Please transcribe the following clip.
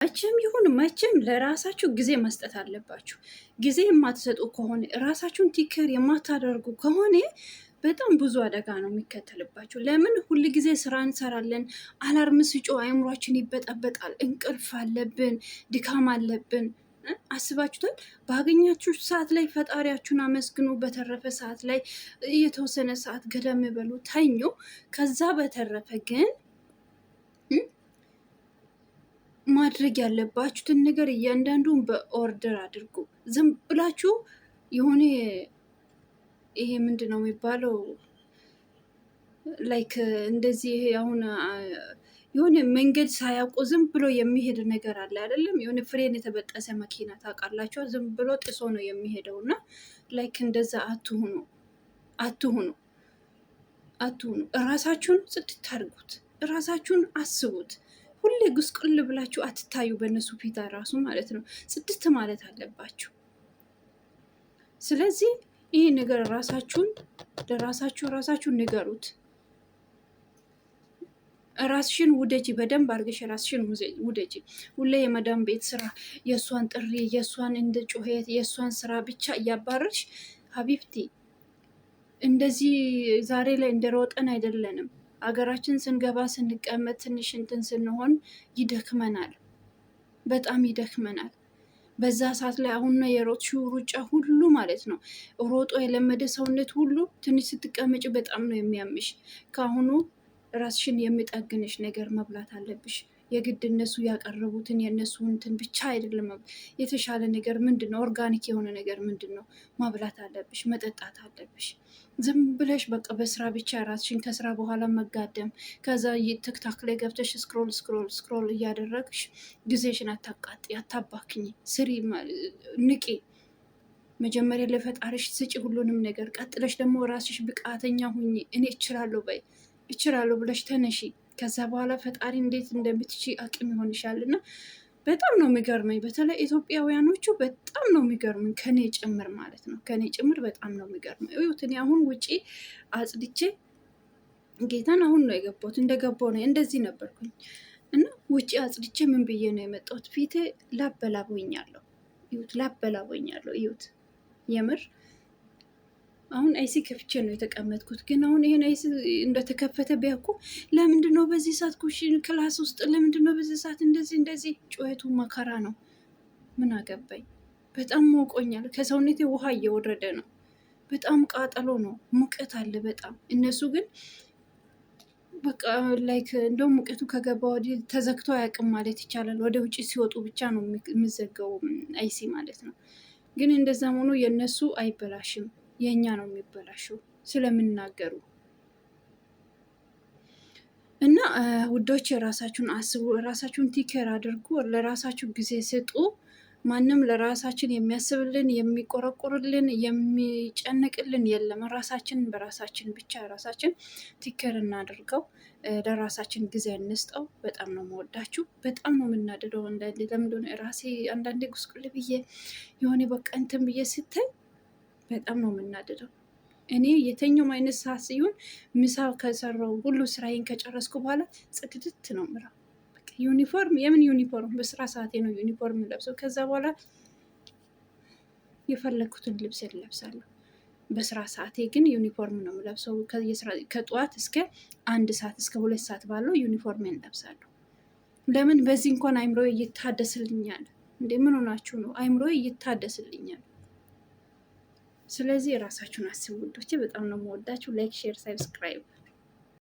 መቼም ይሁን መቼም ለራሳችሁ ጊዜ መስጠት አለባችሁ። ጊዜ የማትሰጡ ከሆነ፣ ራሳችሁን take care የማታደርጉ ከሆነ በጣም ብዙ አደጋ ነው የሚከተልባችሁ። ለምን ሁል ጊዜ ስራ እንሰራለን፣ alarm ሲጮህ አይምሯችን ይበጠበጣል፣ እንቅልፍ አለብን፣ ድካም አለብን። አስባችሁታል? ባገኛችሁ ሰዓት ላይ ፈጣሪያችሁን አመስግኑ። በተረፈ ሰዓት ላይ የተወሰነ ሰዓት ገደም በሉ፣ ተኙ። ከዛ በተረፈ ግን ማድረግ ያለባችሁትን ነገር እያንዳንዱን በ order አድርጉ። ዝም ብላችሁ የሆነ ይሄ ምንድን ነው የሚባለው፣ like እንደዚህ ይሄ አሁን የሆነ መንገድ ሳያውቁ ዝም ብሎ የሚሄድ ነገር አለ አይደለም? የሆነ ፍሬን የተበጠሰ መኪና ታውቃላችሁ? ዝም ብሎ ጥሶ ነው የሚሄደው። እና like እንደዛ አትሁኑ፣ አትሁኑ፣ አትሁኑ። እራሳችሁን ጽድት አድርጉት። እራሳችሁን አስቡት። ሁሌ ጉስቁል ብላችሁ አትታዩ፣ በእነሱ ፊት ራሱ ማለት ነው። ጽድት ማለት አለባችሁ። ስለዚህ ይህ ነገር ራሳችሁን ለራሳችሁ ራሳችሁን ንገሩት። ራስሽን ውደጂ፣ በደንብ አድርገሽ ራስሽን ውደጂ። ሁሌ የመዳም ቤት ስራ፣ የእሷን ጥሪ፣ የእሷን እንደ ጩኸት፣ የእሷን ስራ ብቻ እያባረርሽ حبيبتي፣ እንደዚህ ዛሬ ላይ እንደሮጠን አይደለንም። አገራችን ስንገባ ስንቀመጥ ትንሽ እንትን ስንሆን ይደክመናል፣ በጣም ይደክመናል። በዛ ሰዓት ላይ አሁን ነው የሮጥሽው ሩጫ ሁሉ ማለት ነው። ሮጦ የለመደ ሰውነት ሁሉ ትንሽ ስትቀመጭ በጣም ነው የሚያምሽ። ከአሁኑ ራስሽን የሚጠግንሽ ነገር መብላት አለብሽ። የግድ እነሱ ያቀረቡትን የእነሱ እንትን ብቻ አይደለም። የተሻለ ነገር ምንድን ነው? Organic የሆነ ነገር ምንድን ነው? ማብላት አለብሽ፣ መጠጣት አለብሽ። ዝም ብለሽ በቃ በስራ ብቻ ራስሽን ከስራ በኋላ መጋደም፣ ከዛ TikTok ላይ ገብተሽ scroll scroll scroll እያደረግሽ ጊዜሽን አታቃጢ፣ አታባክኝ። ስሪ፣ ንቂ። መጀመሪያ ለፈጣሪሽ ስጪ ሁሉንም ነገር። ቀጥለሽ ደግሞ ራስሽ ብቃተኛ ሁኚ። እኔ እችላለሁ በይ፣ እችላለሁ ብለሽ ተነሺ። ከዛ በኋላ ፈጣሪ እንዴት እንደምትችይ አቅም ይሆንሻል። እና በጣም ነው የሚገርመኝ። በተለይ ኢትዮጵያውያኖቹ በጣም ነው የሚገርመኝ፣ ከኔ ጭምር ማለት ነው። ከኔ ጭምር በጣም ነው የሚገርመኝ። እዩት፣ እኔ አሁን ውጪ አጽድቼ ጌታን አሁን ነው የገባሁት። እንደገባሁ ነው እንደዚህ ነበርኩኝ እና ውጪ አጽድቼ ምን ብዬ ነው የመጣሁት? ፊቴ ላበላቦኛለሁ። እዩት፣ ላበላቦኛለሁ። እዩት የምር አሁን AC ከፍቼ ነው የተቀመጥኩት። ግን አሁን ይሄን AC እንደተከፈተ ቢያውቁ ለምንድን ነው በዚህ ሰዓት ኩሽን class ውስጥ፣ ለምንድን ነው በዚህ ሰዓት እንደዚህ እንደዚህ? ጩኸቱ መከራ ነው። ምን አገባኝ። በጣም ሞቆኛል። ከሰውነቴ ውሃ እየወረደ ነው። በጣም ቃጠሎ ነው። ሙቀት አለ በጣም። እነሱ ግን በቃ like እንደውም ሙቀቱ ከገባ ወዲህ ተዘግቶ አያውቅም ማለት ይቻላል። ወደ ውጭ ሲወጡ ብቻ ነው የሚዘጋው AC ማለት ነው። ግን እንደዛም ሆኖ የእነሱ አይበላሽም፣ የእኛ ነው የሚበላሸው ስለምናገሩ። እና ውዶች የራሳችሁን አስቡ፣ ራሳችሁን take care አድርጉ፣ ለራሳችሁ ጊዜ ስጡ። ማንም ለራሳችን የሚያስብልን፣ የሚቆረቁርልን፣ የሚጨንቅልን የለም። ራሳችን በራሳችን ብቻ ራሳችን take care እናድርገው፣ ለራሳችን ጊዜ እንስጠው። በጣም ነው መወዳችሁ፣ በጣም ነው የምናደደው። አንዳንዴ ለምን እንደሆነ ራሴ አንዳንዴ ጉስቁል ብዬ የሆነ በቃ እንትን ብዬ ስትይ በጣም ነው የምናደደው። እኔ የተኛውም አይነት ሰዓት ሲሆን ምሳ ከሰራው ሁሉ ስራዬን ከጨረስኩ በኋላ ጽድድት ነው የምለው። ዩኒፎርም የምን ዩኒፎርም፣ በስራ ሰዓቴ ነው ዩኒፎርም ለብሰው። ከዛ በኋላ የፈለግኩትን ልብስ እለብሳለሁ። በስራ ሰዓቴ ግን ዩኒፎርም ነው የምለብሰው። ከጠዋት እስከ 1 ሰዓት እስከ 2 ሰዓት ባለው ዩኒፎርም እንለብሳለሁ። ለምን በዚህ እንኳን አይምሮ ይታደስልኛል። እንዴ ምን ሆናችሁ ነው? አይምሮ ይታደስልኛል። ስለዚህ የራሳችሁን አስቡ ውዶቼ። በጣም ነው የምወዳችሁ። Like፣ share፣ subscribe።